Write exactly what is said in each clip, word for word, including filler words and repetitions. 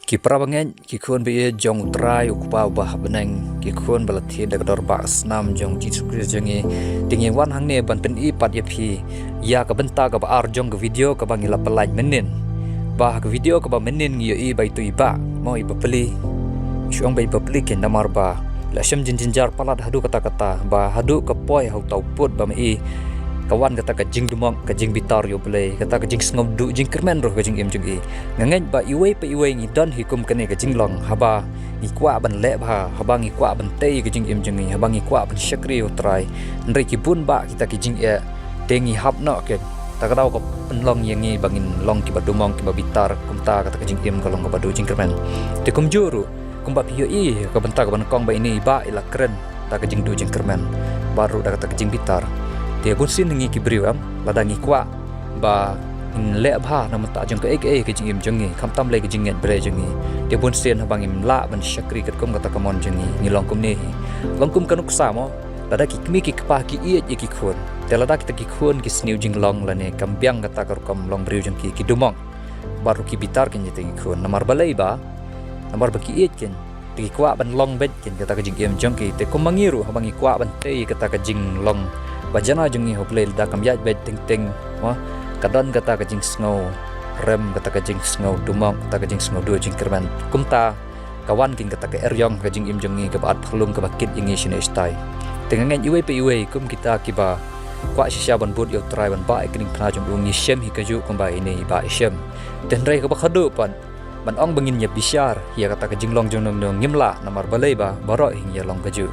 Ki para bangeit, ki khun ba ïeit jong U Trai U Kpa uba ha bneng, ki khun ba la thied da ka dorbar snam jong U Jisu Khrist jong ngi, te ngi wan hangne ban pyni pat ïa phi ïa ka bynta kaba ar jong ka video kaba ngi la pyllait mynnin. Ba ha ka video kaba mynnin ngi ïohi ba ito i bah, mo, i bapli. Shu ong ba i bapli keiñ namar ba la shem jynjar palat haduh katta katta, ba haduh ka poi ha uta u pud ba ma i ka wan kata ka jingdumok, ka jingbitar ïa U Blei, kata ka jingsngewduh jingkyrmen ruh ka jingim jong i. Nga ngeit ba iwei pa iwei ngi don hi kum kane ka jinglong, haba ngi kwah ban leh bha, haba ngi kwah ban tei ka jingim jong ngi, haba ngi kwah ban shakri ïa U Trai. Hynrei ki bun bah kita ki jingeh, te ngi hap noh keiñ. Ta ka daw ka pynlong ïa ngi ba ngin long kiba dumok, kiba bitar, kumta kata ka jingim ka long kaba duh jingkyrmen. Te kumjuh ruh, kumba phi ïohi ka bynta kaba nyngkong ba ine i bah i la kren da ka jingduh jingkyrmen bad ruh da kata ka jingbitar. Te bunsien ngi ki briew em, lada ngi kwah ba ngin leh bha na bynta jong kaei kaei ka jingim jong ngi, khamtam lei ka jingngeit Blei jong ngi. Te bunsien haba ngim lah ban shakri katkum kata ka mon jong ngi, ngi long kumne hi. Long kum ka nuksa mo, lada ki kmie ki kpa ki ïeit ïa ki khun, te lada kita ki khun ki sniew jinglong lane kam biang kata ka rukom long briew jong ki, ki dumok bad ruh ki bitar keiñ ïa kita ki khun. Namar balei ba, namar ba ki ïeit keiñ, te ki kwah ban long beit keiñ kata ka jingim jong ki. Te kum ma ngi ruh haba ngi kwah ban tei kata ka jinglong ba janai jong ngi ha U Blei, lada kam ïaid beit teng teng, mo, ka don kata ka jingsngew rem, kata ka jingsngew dumok, kata ka jingsngew duh jingkyrmen. Kumta ka wan keiñ kata ka eriong ka jingim jong ngi, kaba at pharlung, kaba kit ïa ngi shane shatai. Te nga ngeit iwei pa iwei kum kita kiba kwah shisha ban bud ïa U Trai, ban bah ïa ka diengphna jong u, ngi shem hi kajuh kumba ine i bah i shem. Te hynrei kaba khadduh pat, ban ong ba ngin ïa bishar ïa kata ka jinglong jong nongno, ngim lah, namar balei ba baroh hi ngi ïa long kajuh.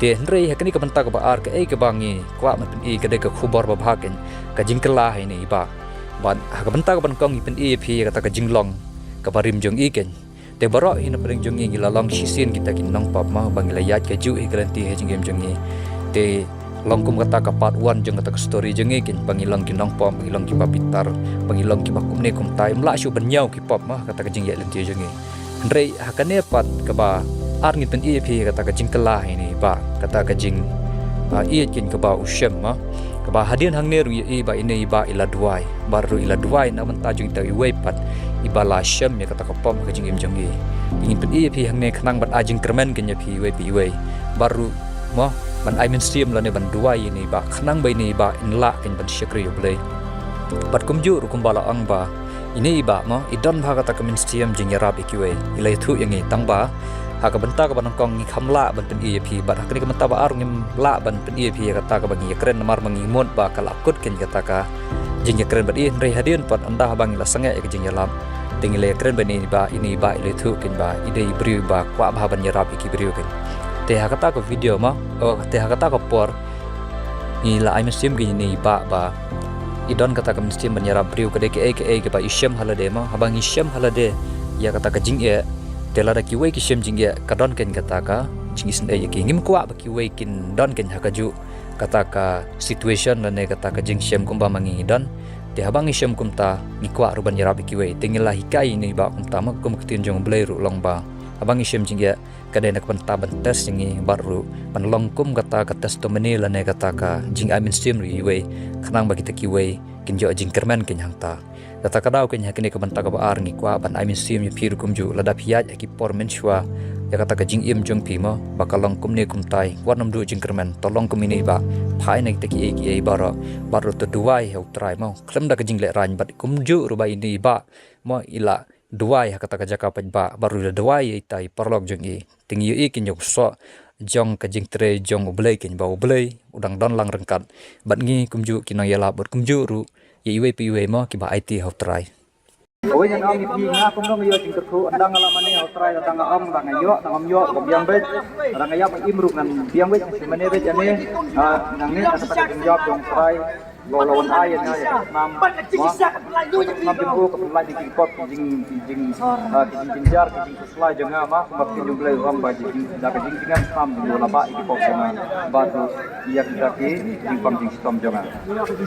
Te hynrei ha kane ka bynta kaba ar, kaei kaba ngi kwah ban pyni ka dei ka khubor babha keiñ, ka jingkylla ha ine i bah. Bad ha ka bynta kaba nyngkong ngi pyni ïa phi ïa kata ka jinglong kaba rim jong i keiñ. Te baroh hi na pdeng jong ngi ngi la long shisien kita ki nongpop, mo, ba ngi la ïaid kajuh hi ka lynti ha jingim jong ngi. Te long kum kata ka part one jong kata ka story jong ngi keiñ, ba ngi long ki nongpop, ba ngi long kiba bitar, ba ngi long kiba kumne kumtai, ym lah shuh ban ñiew ki pop, mo, kata ka jingïaid lynti jong ngi. Hynrei ha kane pat kaba ar ngi pyni ïa phi kata ka jingkylla ha ine i bah, kata ka jing, ah, ïeit keiñ kaba u shem, mo. Kaba hadien hangne ruh ngi ïohi ba ine i bah i la duwai, bad ruh i la duwai na bynta jong ita iwei pat iba la shem ïa kata ka pop ha ka jingim jong i. Te ngin pyni ïa phi hangne khnang ban ai jingkyrmen keiñ ïa phi iwei pa iwei, bad ruh, mo, ban ai mynsiem lane ban duwai ïa ine i bah, khnang ba ine i bah in lah keiñ ban shakri ïa U Blei. Bad kumjuh ruh kumba la ong ba ine i bah, mo, i don bha kata ka mynsiem jingïarap ïa kiwei, i la ïathuh ïa ngi. Tangba ha ka bynta kaba nyngkong ngi kham lah ban pyni ïa phi, bad ha kane ka bynta ba ar ngim lah ban pyni ïa phi ïa kata kaba ngi ïakren, namar ba ngi mut ba ka la kut keiñ kata ka jingïakren bad i. Hynrei hadien pat, ynda haba ngi la sangeh ïa ka jingïalap, te ngi la ïakren ba ine i bah, ine i bah i la ïathuh keiñ ba i dei i briew ba kwah bha ban ïarap ïa ki briew keiñ. Te ha kata ka video, mo, oh, te ha kata ka por, ngi la ai mynsiem keiñ ïa ine i bah ba i don kata ka mynsiem ban ïarap briew, ka dei kaei kaei kaba i shem ha lade, mo. Haba ngi shem ha lade ïa kata ka jingeh, te lada kiwei ki shem jingeh, ka don keiñ kata ka jingisynei ïa ki. Ngim kwah ba kiwei kin don keiñ ha kajuh kata ka situation lane kata ka jingshem kumba ma ngi ngi don. Te haba ngi shem kumta, ngi kwah ruh ban ïarap ïa kiwei. Te ngi la hikai ïa ine i bah kumta, mo, kum ka ktien jong U Blei ruh long ba haba ngi shem jingeh, ka dei na ka bynta ban test ïa ngi, bad ruh ban long kum kata ka testimony lane kata ka jingai mynsiem ruh ïa iwei, khnang ba kita kiwei kin ïoh jingkyrmen keiñ hangta. Kata ka daw keiñ ha kane ka bynta kaba ar ngi kwah ban ai mynsiem ïa phi ruh kumjuh, lada phi ïaid ha ki por mynshuwa ïa kata ka jingim jong phi, mo, ba ka long kumne kumtai, wat nym duh jingkyrmen, to long kum ine i bah, phai na kita kiei kiei baroh, bad ruh to duwai ha U Trai, mo, khlem da ka jinglehraiñ. Bad kumjuh ruh ba ine i bah, mo, i la duwai ha kata ka jaka paidbah, bad ruh i la duwai ïa ita i paralok jong i. Te ngi ïohi keiñ ïa u soh jong ka jingtrei jong U Blei keiñ, ba U Blei u dang don lang ryngkat bad ngi kumjuh ki nongïalap, bad kumjuh ruh ïa iwei pa iwei, mo, kiba aiti ha U Trai. Kawei ngan ong ïa phi, nga kumno nga ïoh jingkyrkhu, ynda nga la mane ha U Trai, lada nga ong ba nga ïoh, lada ngam ïoh, ka biang beit, lada nga ïap nga im ruh ngan biang beit, ngan shu mane beit ïa ne, ah, nangne na kata ka jingjop jong U Trai. Ba la wan ai ïa nga ïa ka snam, mo, ka snam jong u, ka pynlait ïa ki pop, ki jing, ki jing, ah, ki jingjynjar, ki jingkhuslai jong nga, mo, kumba ka ktien jong U Blei u ong ba jing, da ka jingjynjar snam jong u la bah ïa ki pop jong nga, bad ruh ïa kita ki jingpang jingshitom jong nga.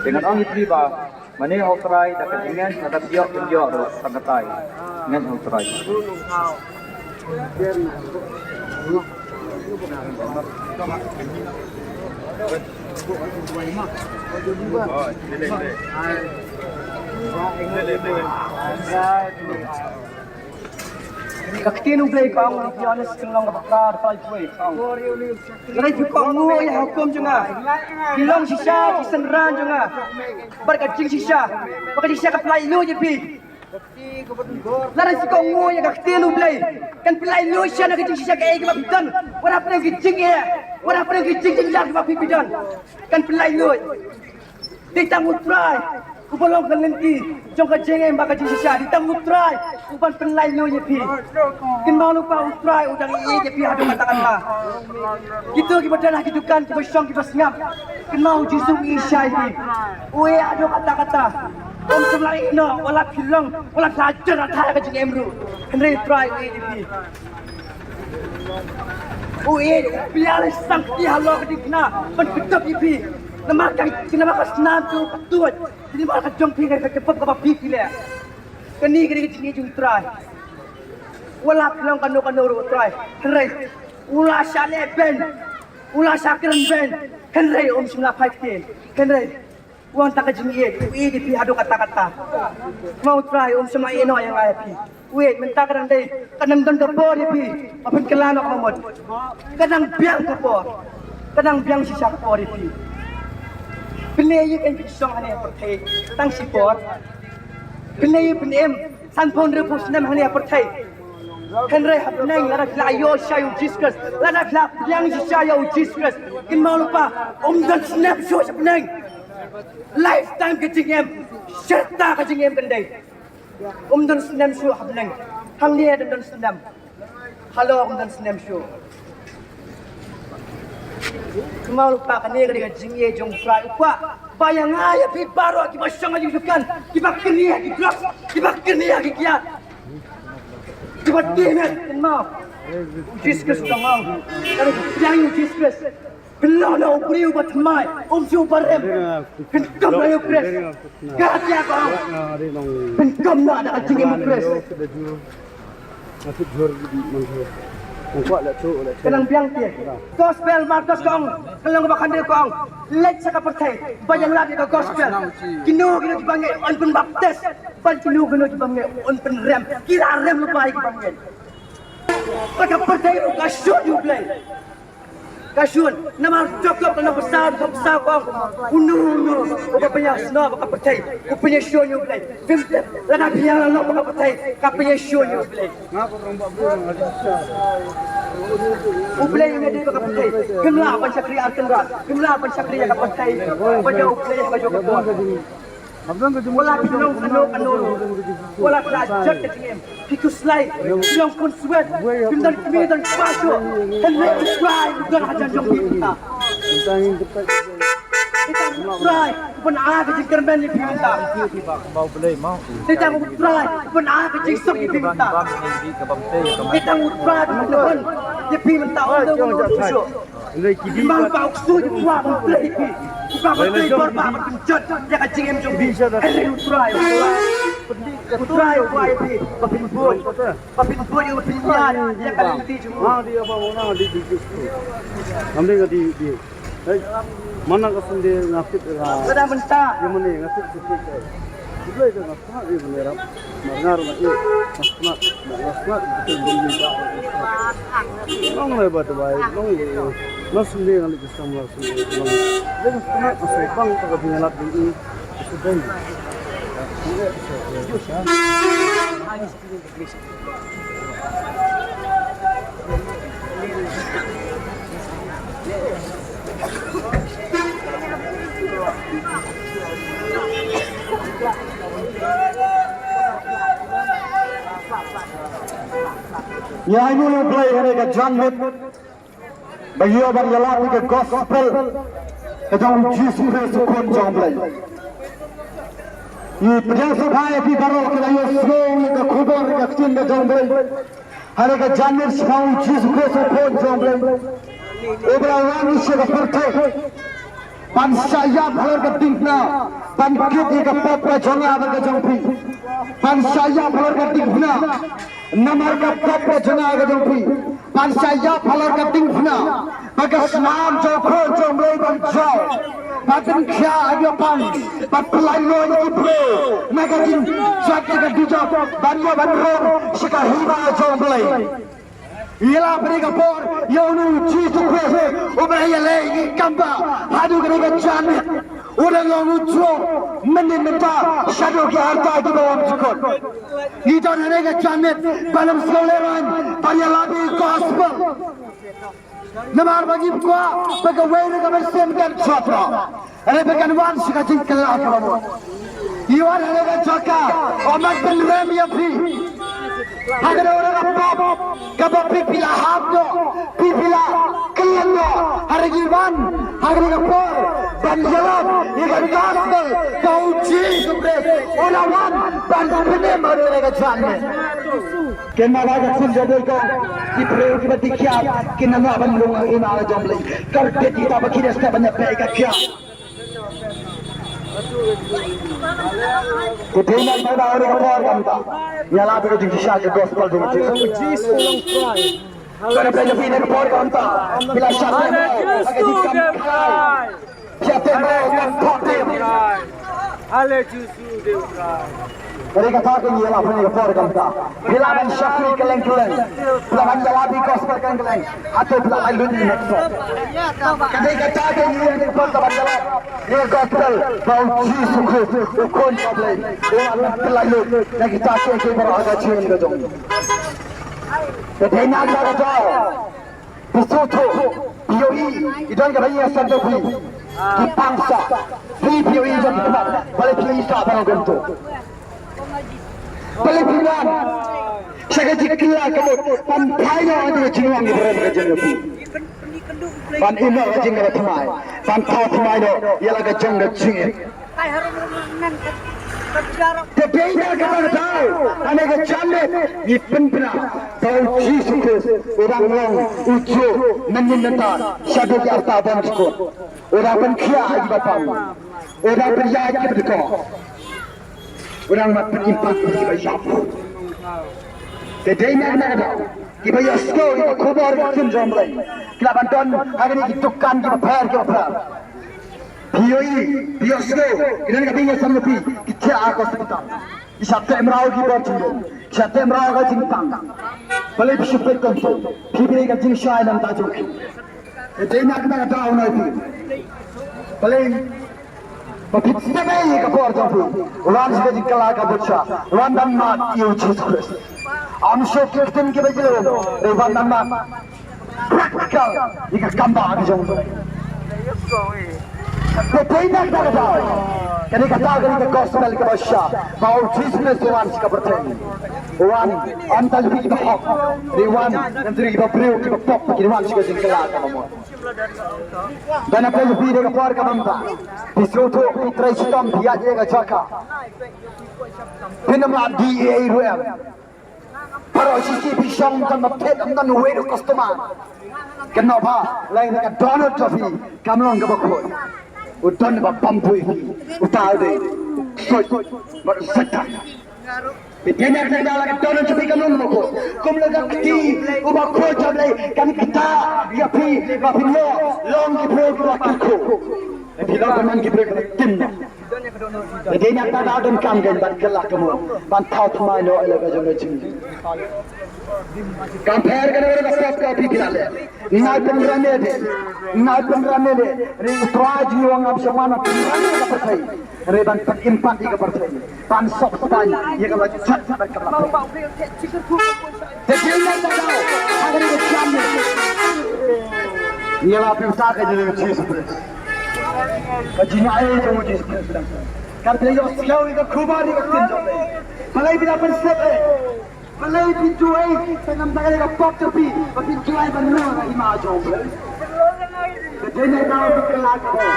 Te ngan ong ïa phi ba mane ha U Trai da ka jingngeit, lada phi ïoh phin ïoh ruh tang katai. Ngeit ha U Trai. Ka ktien U Blei ka ong, to be honest, ka long kaba kra, kaba kra, ka ong. Lada phi kohnguh ïa ka hukum jong nga, phi long shisha ki synran jong nga. Bad ka jingshisha, bad ka jingshisha kan pyllait luid ïa phi. Lada phi kohnguh ïa ka ktien U Blei, kan pyllait luid shisha na ka jingshisha kaei kaba phi don. Wat hapdeng ki jingeh, wat hapdeng ki jingjynjar kiba phi, phi don, kan pyllait luid. Dei tang U Trai uba long ka lynti jong ka jingim bad ka jingshisha. Dei tang U Trai uban pyllait luid ïa phi. Kynmaw lypa, U Trai u dang ïeit ïa phi haduh katta katta. Kito kiba don ha ki dukan, kiba shong, kiba sngap, kynmaw, U Jisu u ïeit shai ïa phi. U ïeit haduh katta katta. Ym shym la ïeh noh wat la phi long, wat la phi la jan ha ka jingim ruh. Hynrei U Trai u ïeit ïa phi. U ïeit, u plie ïa la ki kti halor ka diengphna ban pyndep ïa phi. Namar ka, namar ka snam jong u ka tuid. Namar ka jong phi ka, ka jingpop kaba phi phi leh. Kane ka dei ka jingïeit jong U Trai. Wat la phi long kano kano ruh, U Trai, hynrei u la shah leh beiñ, u la shah kren beiñ, hynrei um shym la phai ktien. Hynrei wan tang ka jingïeit, u ïeit ïa phi haduh katta katta. Ma U Trai um shym la ïeh noh ïa nga ïa phi. U ïeit, mynta ka dang dei, ka dang don ka por ïa phi ban pynkylla noh ka mut. Ka dang biang ka por, ka dang biang shisha ka por ïa phi. Pynlong ïa ka, phi shong hangne ha pyrthei tang shi por. Pynlong ïa, pynim sanphew hynriewphew snem hangne ha pyrthei. Hynrei ha bneng, lada phi la ïoh shisha ïa U Jisu Khrist, lada phi la pdiang shisha ïa U Jisu Khrist, kynmaw lypa, um don snem shuh sha bneng. Lifetime ka jingim, shirta ka jingim kan dei. Um don snem shuh ha bneng. Hangne don, don snem. Halor um don snem shuh. Kynmaw lypa, kane ka dei ka jingïeit jong U Trai, u kwah ba ïa nga ïa phi baroh kiba shong ha ki dukan, kiba kynriah ha ki drugs, kiba kynriah ha ki kiad, kiba tieng, kynmaw. U Jisu Khrist u ong, ka dei ka jingïeit U Jisu Khrist. Pynlong noh u briew uba thymmai, um shu uba rem. Pynkum noh ïa U Khrist. Ka ïa ka ong, pynkum noh da ka jingim U Khrist. Ka nang biang te. Gospel Markos ka ong, ka lynnong kaba khathynriew ka ong, leit sha ka pyrthei bad ïalap ïa ka gospel. Kino kino kiba ngeit yn pynbaptis, bad kino kino kiba ngeit yn pynrem. Ki la rem lypa ïa kiba ngeit. Bad ka pyrthei ruh ka shun ïa U Blei. Ka shun, namar Jakob ka lynnong ba saw, ba saw ka ong, uno uno uba pynïasnoh bad ka pyrthei u pynïashun ïa U Blei. Phim tip, lada phi ïalam bad ka pyrthei, ka pynïashun ïa U Blei. U Blei u ïadei bad ka pyrthei. Phim lah ban shakri Arkanrat, phim lah ban shakri ïa ka pyrthei, bad ïa U Blei ha kajuh ka por. Wat la phi long kano kano ruh, wat la phi la jot ka jingim, phi khuslai, phi long khun swet, phim don kmie don kpa shuh, hynrei U Trai u don hajan jong phi mynta. Dei tang U Trai uban ai ka jingkyrmen ïa phi mynta. Dei tang U Trai uban ai ka jingsuk ïa phi mynta. Dei tang U Trai uban pynhun ïa phi mynta, ym don kano kano shuh. Ba u ksuid u kwah ban trei ïa phi, u kwah ban trei bor ba ban pynjot ïa ka jingim jong phi. Hynrei U Trai, U Trai, U Trai u kwah ïa phi ba phin buh, ba phin buh ïa, ba phin ïaid ïa ka lynti jong u. Namdei nga di di. Hei, mana ka sende nga tip ïa ka. Lada mynta. Ïa mane nga tip tip tip. Nga sngewtynnat ïa u Blei rap. Mar nga ruh nga ïeit, nga sngewtynnat, nga sngewtynnat ïa u Blei. Nong lai ba te bai, nong ïeit. Nga sngewtynnat ïa u Blei, nga sngewtynnat ïa u Blei. Nga sngewtynnat ïa u Blei. Ngi ainguh ïa U Blei ha kane ka janmiet ba ngi ïoh ban ïalap ïa ka gospel ka jong U Jisu Khrist, U Khun jong U Blei. Ngi pdiang sngewbha ïa phi baroh kiba la ïohsngew ïa ka khubor, ïa ka ktien ka jong U Blei. Ha kane ka janmiet shaphang U Jisu Khrist, U Khun jong U Blei, uba la wan sha ka pyrthei. Ban shah ïap halor ka diengphna ban kit ïa ka pop ka jong nga bad ka jong phi. Ban shah ïap halor ka diengphna namar ka pop ka jong nga ka jong phi. Ban shah ïap halor ka diengphna ba ka snam jong U Khun jong U Blei ban jop, ban pynkhiah ïa ka pang, ban pyllait luid ïa ki briew na ka jingjot jong ka dujok, ban ïoh ban rung sha ka hima jong U Blei. Ïa la phi ka por ïa U Jisu Khrist uba ïaleh ïa ki kam ba haduh kane ka janmiet u dang long u juh mynnin mynta shaduh ki arta kiba ym jukut. Ngi don ha kane ka janmiet ban ym sngewlehrain ban ïalap ïa ka gospel. Namar ba ngi kwah ba kawei na ka mynsiem kan jot noh. Hynrei ba kan wan sha ka jingkylla kaba mut. Ngi wan ha kane ka jaka, ym ban pynrem ïa phi. Ha kane ka pop kaba phi phi la hap noh, phi phi la kylla noh. Hynrei ngi wan ha kane ka por ban ïalap ïa ka gospel ba U Jisu Khrist u la wan ban pynim ha kane ka janmiet. Kynmaw ba ka ktien jong U Blei ka ong, ki briew kiba dih kiad kin ym lah ban rung ha ka hima jong U Blei. Kordit ïa kita ba ki dei step ban ïa beh ïa ka kiad. Te dei na ka por ka por ka mynta, ïa la ka jingshisha ka gospel jong U Jisu. Ka na phi na ka por ka mynta, phi la shah ha ka jingkam khlaiñ. Phi ïa teh mraw ka thok tim. Ale Jisu Dei u Trai. Ka dei kata ka ngi ïalap ha kane ka por ka mynta. Phi lah ban shakri kylleng kylleng. Phi lah ban ïalap ïa ka gospel kylleng kylleng. Hato phi lah ai lut ïa ka gospel. Ka dei kata ka ngi ïalap ha kane ka por ka ban ïalap ïa ka gospel ba U Jisu Khrist, U Khun jong U Blei, u wan ban pyllait lut ïa kita kiei kiei baroh ha ka jingim ka jong ngi. Ka dei na kata ka daw. Phi sngewthuh, phi ïohi, i don kaba ïaseng da phi. Ki pang sah, phi, phi ïohi jong ki khmat, balei phi ïohi sah ban ong kumto. Balei phi wan sha ka jingkylla ka mut, ban phai noh ïa ka jinglong ki brem ka jong phi. Ban im noh ka jingkaba thymmai, ban thaw thymmai noh ïa la ka jong ka jingim. Te dei na kata ka daw, ha kane ka janmiet ngi pynbna ba U Jisu Khrist u dang long u juh mynnin mynta shaduh ki arta ban jukut. U dang pynkhiah ïa kiba pang, u dang pynïaid kiba dkoh, u dang mat pynim pat ïa kiba ïap. Te dei na kata ka daw, kiba ïohsngew ïa ka khubor ka ktien jong U Blei ki lah ban don ha kine ki dukan kiba pher kiba pher. Phi ïohi, phi ïohsngew, ki don ka bynta sam na phi, ki thiah ha ka hospital. Ki shah teh mraw ki bor jingdum, ki shah teh mraw ka jingpang. Balei phi shu peit kumto, phi phi ka jingshai na ka bynta jong phi. Te dei na kata ka daw na phi. Balei ba phi sdang ïa ka bor jong phi. Wan sha ka jingkylla ka bor sha, wan ban mad ïa U Jisu Khrist. Ym shu ki ktien kiba jlum, wan ban mad. Practical ïa ka kam ba ka jong. Te dei na kata ka daw, kane kata kane ka gospel kaba sha ba U Jisu Khrist u wan sha ka pyrthei. U wan ym tang ïa kiba hok, u wan ïa kiba briew kiba pop, ki wan sha ka jingkylla kaba mut. Ba na phi phi da ka por kaba mynta, phi sngewthuh phi trei shitom phi ïaid ïa ka jaka. Phin ym lah dih ei ei ruh em. Baroh shisha phi shong tang ba thied ym don uwei ruh customer. Kynmaw ba lei na ka dohnud jong phi kam long kaba khuid. U don ba bam poi phi, uta u dei ksuid bad u Soitan. Phi dei na ka dohnud jong phi kam long kaba khuid. Kum la ka kti uba khuid jong U Blei kan ktah ïa phi ba phin ïoh long ki briew kiba kyrkhu. Phi long kumne ki briew kiba tim noh. Te dei na kata ka daw donkam kein ban kylla ka mut, ban thaw thymmai noh ïa la ka jong ka jingim. Kam pher kane ka pop ka phi phi la leh. Ngai pynran ne de, ngai pynran ne de. Hynrei U Trai jong ngi u ong ngam shym wan ban pynran ne ka pyrthei, hynrei ban pynim pat ïa ka pyrthei, ban sop span ïa kaba jot bad kaba la pher. Te dei na kata ka daw, ha kane ka janmiet, ngi la pynshai ka jingim U Jisu Khrist. Ka jingaiei jong U Jisu Khrist. Kan phi ïohsngew ïa ka khubor ïa ka ktien jong U Blei. Balei phi la pynsep eh? Balei phi ju ei? Te ngam da ka pop jong phi ba phi ju ei ban rung ha ka hima jong U Blei. Ka dei na ka daw phi kylla ka bor.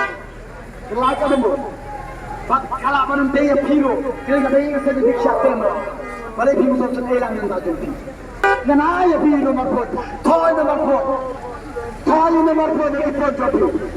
Kylla ka bor. Bad ka lah ban ym dei ïa phi ruh. Ka dei ka dei ka sa dei sha tem ruh. Balei phi ym sngewthuh ei lang ïa ka jong phi? Ngan ai ïa phi ïa u nombar phone. Thok ïa u nombar phone. Thok ïa u nombar phone ïa ki phone jong phi.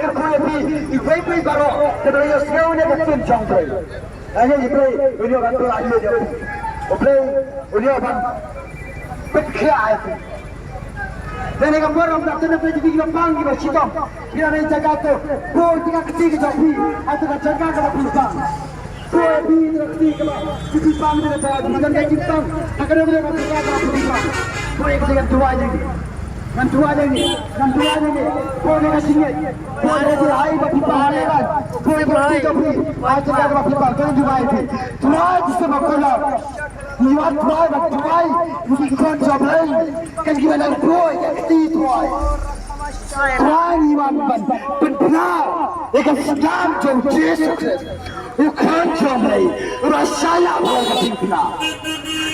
kyrkhu ïa phi, iwei pa iwei baroh, kiba la ïohsngew ïa ka ktien jong U Blei. Hangne U Blei u ïoh ban pyllait ïa phi. U Blei u ïoh ban pynkhiah ïa phi. Te ha kane ka por, ym dei tang ïa phi kiba pang kiba shitom, phi la dei jaka to, buh ïa ka kti ka jong phi ha kata ka jaka kaba phi pang. Buh ïa phi ïa ka kti kaba phi pang, ïa ka jaka phi pang, ha kano kano ka jaka kaba phi pang. Buh ïa ka kti, ngan duwai ïa ngi, ngan duwai ïa ngi, ngan duwai ïa ngi. Buh ïa ka jingngeit, buh ïa ka jingngeit ba phi pang ha Iran, buh ïa ka kti jong phi ha jaka kaba phi pang. Ngan duwai ïa phi. Trai Jisu Bakhuid, ngi wan Trai ban duwai ïa ki khun jong U Blei, kan kiba nang buh ïa ka kti Trai. Trai, ngi wan ban pynbna ïa ka snam jong U Jisu Khrist, U Khun jong U Blei, uba shah ïa ka diengphna.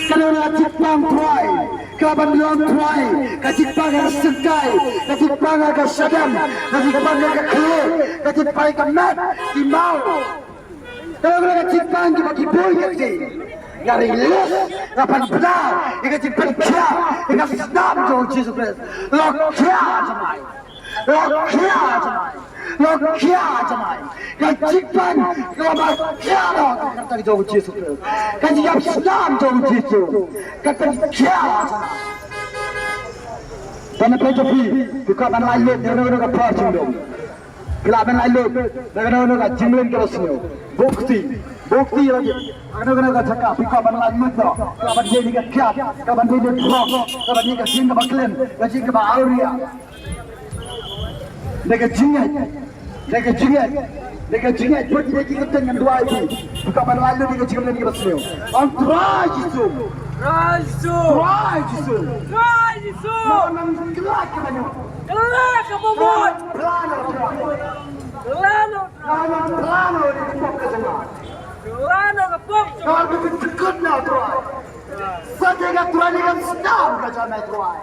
Kane ka jingpang Trai, ka ban long Trai ka jingpang ha ka syngkai, ka jingpang ha ka shadem, ka jingpang ha ka khlieh, ka jingpang ha ka met, ki maw. Te la ka jingpang kiba ki buh ïa ka kti. Nga release, nga pynbna ïa ka jingpynkhiah ïa ka snam jong U Jisu Khrist. Long khia jong ngi. Long khia jong ngi. Long khia jong ngi. Ka jingpang kaba khia long ka kyrteng jong U Jisu Khrist. Ka jingïap snam jong U Jisu ka pynkhia jong ngi. Te na pyrthei phi, phi kwah ban lait lut na kano kano ka por jingdum. Phi lah ban lait lut na kano kano ka jinglong kaba sniew. Buh kti, buh kti lagi. Ha kano kano ka jaka phi kwah ban lait lut noh, ka ban ïa ka kiad, ka ban ïa ka drok, ka ban ïa ka jing kaba khlem, ka jing kaba awria. Da ka jingngeit, da ka jingngeit, da ka jingngeit, buh ïa ki kyrteng, ngan duwai ïa phi. Phi kwah ban lait lut ïa ka jinglong kaba sniew. Ong Trai Jisu. Trai Jisu. Trai Jisu. Trai Jisu. Ngan kylla kaba nyngkong. Kylla kaba bud. Plan of God. Plan of God. Plan of God. Plan of God. Plan of God. Plan of God. Sa ïa ka Trai, ïa ka snam ka jong me Trai.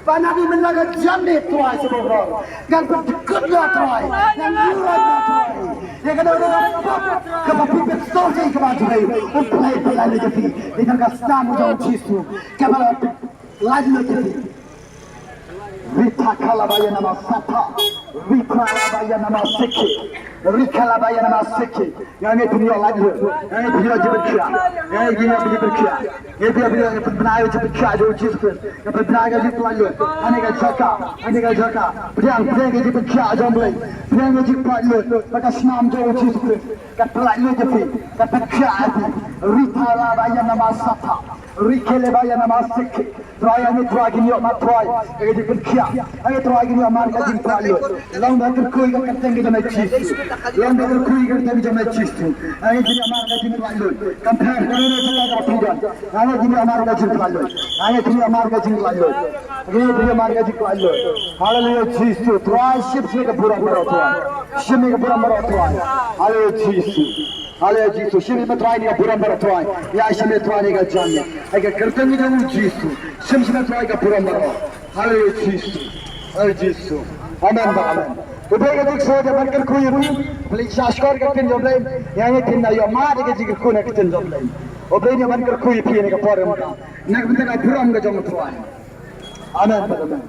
Ba na ka mynta ka jong me Trai, sa ba bud. Ngan pyndykut ïa Trai. Ngan ïuh ïa Trai. Ïa kano kano ka pop kaba phi pynstad ïa ka ba jong me. U Blei pynlait ïa phi. Ïa ka snam jong U Jisu. Kaba la pynlait ïa phi. Rita kalabaya nama sata. Rita kalabaya nama seke. Rita kalabaya nama seke. Nga ngeit phin ïoh lait lut. Nga ngeit phin ïoh jingpynkhiah. Nga ngeit phin ïoh jingpynkhiah. Nga ngeit phin ïoh jingpynkhiah jong U Jisu Khrist. Nga pynbna ka jingpyllait lut ha kane ka jaka, ha kane ka jaka. Pdiang, pdiang ka jingpynkhiah jong U Blei. Pdiang ka jingpyllait lut. Ba ka snam jong U Jisu Khrist kan pyllait lut ïa phi, kan pynkhiah ïa phi. Rita kalabaya nama sata. Rita kalabaya nama seke. Trai, hangne Trai, kin ïoh mad Trai ïa ka jingpynkhiah. Hangne Trai, kin ïoh mad ka jingpyllait lut. Long ba kyrkhu ïa ka kyrteng ka jong me Jisu. Long ba kyrkhu ïa ka kyrteng ka jong me Jisu. Hangne kin ïoh mad ka jingpyllait lut. Kam pher kano kano ka jaka kaba phi don. Hangne kin ïoh mad ka jingpyllait lut. Hangne kin ïoh mad ka jingpyllait lut. Hangne kin ïoh mad ka jingpyllait lut. Haleluya Jisu. Trai, shim shane ka burom baroh Trai. Shim shane ka burom baroh Trai. Haleluya Jisu. Haleluya Jisu. Shim shane Trai kane ka burom baroh Trai. Ïa shim shane Trai kane ka jingim. Ha ka kyrteng jong U Jisu. Shim shane Trai ka burom baroh. Haleluya Jisu. Haleluya Jisu. Amen, ba amen. Khublei ka jingsngew, ban kyrkhu ïa phi. Phi la shah shkor ka ktien jong U Blei. Ïa ngi kin ïoh mad ïa ka jingkyrkhu na ka ktien jong U Blei. U Blei un ban kyrkhu ïa phi ha kane ka por mynta. Na ka bynta ka burom ka jong U Trai. Amen, ba amen.